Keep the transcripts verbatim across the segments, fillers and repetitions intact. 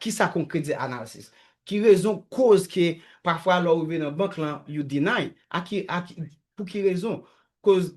Kisa k yon credit analysis? Ki rezon koz ke pafwa lè w rive nan bank lan, you deny? A ki, a ki, pou ki rezon? Koz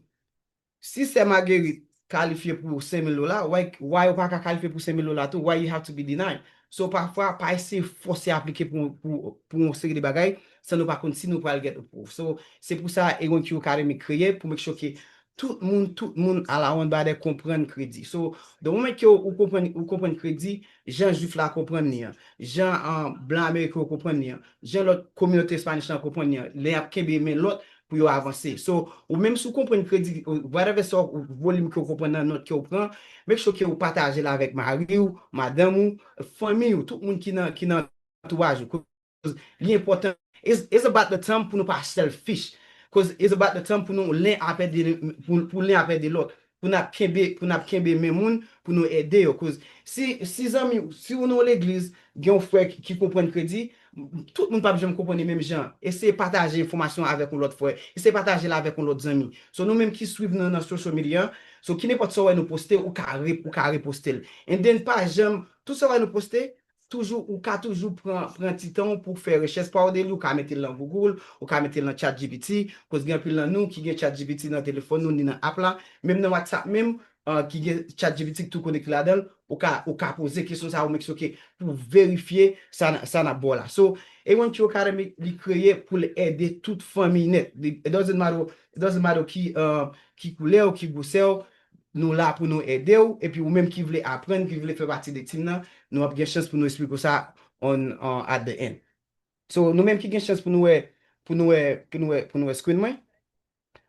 si sè Marguerite kalifye pou senk mil dola, why, why ou pa ka kalifye pou senk mil dola tou? Why you have to be denied? So, pafwa, pa eseye fòse aplike pou, pou, pou yon seri de bagay, san nou pa konn si nou pral get approve. So, se pou sa Aaron Q Academy kreye, pou make sure ke tout moun, tout moun around ba de konprann kredi. So, the moment ke ou konprann, ou konprann kredi, jan Jwif la konprann li an, jan, uh, blan ameriken yo konprann li an, jan lòt kominote Spanish lan konprann li an, lè y ap kenbe men lòt pou yo avanse. So, ou menm si w konprann kredi, whatever sort volim ke w konprann nan nòt ke w pran, make sure ke w pataje l avèk mari w, madanm ou, fanmi w, tout moun ki nan, ki nan antouraj ou. Li enpòtan. It's, it's about the time pou nou pa selfish. Cause it's about the time pou nou len ap ede, pou, pou len ap ede lòt. Pou n ap kenbe, pou n ap kenbe men moun, pou nou ede yo. Cause si, si zanmi, si ou nan yon legliz, gen yon frè ki, ki konprann kredi, tout moun p ap janm konprann li menm jan. Eseye pataje enfòmasyon avèk yon lòt frè. Eseye pataje l avèk yon lòt zanmi. So nou menm ki swiv nou nan social media, so ki nenpòt sa w wè nou poste, ou ka re, ou ka reposte l. And then pa janm, tout sa w wè nou poste, toujou, ou ka toujou pran, pran ti tan w pou fè rechèch pa w de li, ou ka mete l nan Google, ou ka mete l nan ChatGPT, koz gen anpil nan nou ki gen ChatGPT nan telefòn nou, ni nan app la, menm nan WhatsApp menm, uh, ki gen ChatGPT ki tou konekte ladan l, ou ka, ou ka poze kesyon sa, ou make sure ke pou verifye sa, sa n ap ba w la. So, Aaron Q Academy, li kreye pou l ede tout fanmi nèt. It doesn't matter, it doesn't matter ki, uh, ki koulè w, ki gwosè w, nou la pou nou ede w, epi ou menm ki vle aprann, ki vle fè pati de team nan, nou ap gen chans pou nou esplike w sa on, on, at the end. So, nou menm ki gen chans pou nou wè, pou nou wè, pou nou wè, pou nou wè screen mwen.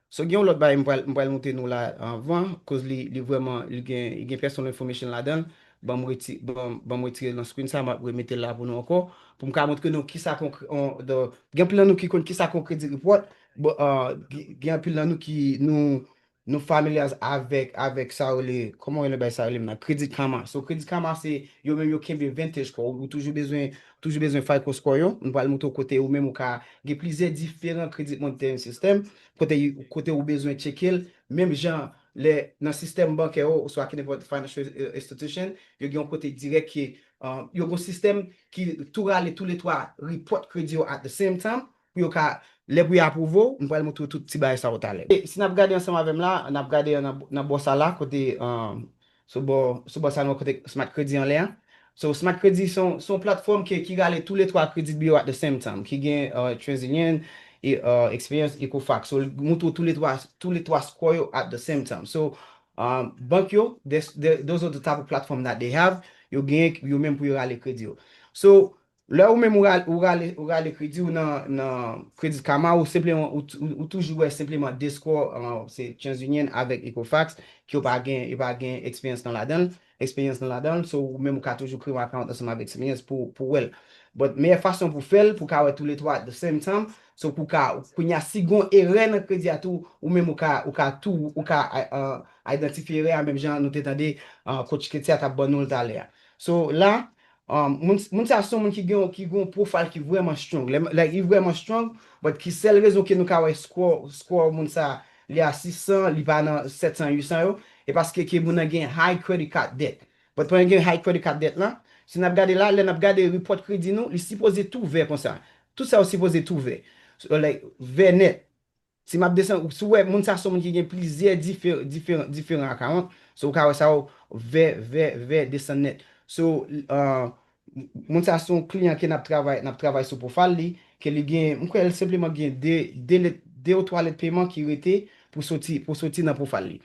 So, gen yon lòt bagay m pral, m pral montre nou la anvan, koz li, li vrèman, li gen, li gen personal information ladan l. Ban m reti-, ban, ban m retire l nan screen sa, m ap remete l la pou nou ankò, pou m ka montre nou kisa konkre-, on, the, gen anpil nan nou ki konn kisa k yon credit report, bon, uh, gen, gen anpil nan nou ki, nou, nou familiar avèk, avèk sa yo rele, kòman yo rele bagay sa yo rele menm nan, Credit Karma. So, Credit Karma se yo menm yo kenbe Vantage score. Ou toujou bezwen, toujou bezwen FICO score yo. M pral montre w kote ou menm ou ka gen plizyè diferan credit monitoring system. Kote, kote ou bezwen tcheke l. Menm jan lè nan sistèm bankè yo, oswa ki nenpòt financial, eh, institution, yo gen yon kote dirèk ki, uh, yo gen yon sistèm ki tou rale toulètwa report kredi yo at the same time. Pou yo ka, lè pou yo apwouve w, m pral montre w tout ti bagay sa yo talè. E si n ap gade ansanm avè m la, n ap gade nan, nan bò sa la, kote, um, sou bò, sou bò sa nou wè kote Smart Credit anlè a. So, Smart Credit se yon, se yon platfòm ki, ki rale toulètwa credit bureau at the same time, ki gen, uh, TransUnion, e, uh, Experian, Equifax. So, li montre w toulètwa, toulètwa score yo at the same time. So, um, bank yo, they, they, those are the type of platform that they have. Yo gen, yo menm pou yo rale kredi yo. So, lè ou menm ou rale, ou rale, ou rale kredi w nan, nan Credit Karma, ou senpleman, ou, ou, ou toujou wè senpleman de score, uh, se TransUnion avèk Equifax, ki yo pa gen, yo pa gen Experian nan ladan l, Experian nan ladan l, so ou menm ou ka toujou kreye yon account ansanm avèk Experian pou, pou wè l. But meyè fason pou fè l, pou ka wè toulètwa at the same time, so pou ka, kounye a si gon erè nan kredi a tou, ou menm ou ka, ou ka tou, ou ka, uh, idantifye erè a menm jan nou te tande, uh, Coach Ketia t ap ban nou l talè a. So la, Um, moun, moun sa se yon moun ki gen, ki gen yon profile ki vrèman strong. Lè, like, li vrèman strong, but ki sèl rezon ke nou ka wè score, score moun sa, li a sis san, li pa nan sèt san, uit san yo, e paske ke moun nan gen high credit card debt. But pandan gen high credit card debt lan, si n ap gade la, lè n ap gade report kredi nou, li sipoze tou vè konsa. Tout sa yo sipoze tou vè. So, like, vè nèt. Si m ap desann, si w wè moun sa se yon moun ki gen plizyè diferan, diferan, diferan account, so ou ka wè sa yo vè, vè, vè desann nèt. So, uh, moun sa se yon kliyan ke n ap travay, n ap travay sou profile li, ke li gen, m kwè l senpleman gen de, de lèt, de ou twa lèt peman ki rete pou soti, pou soti nan profile li.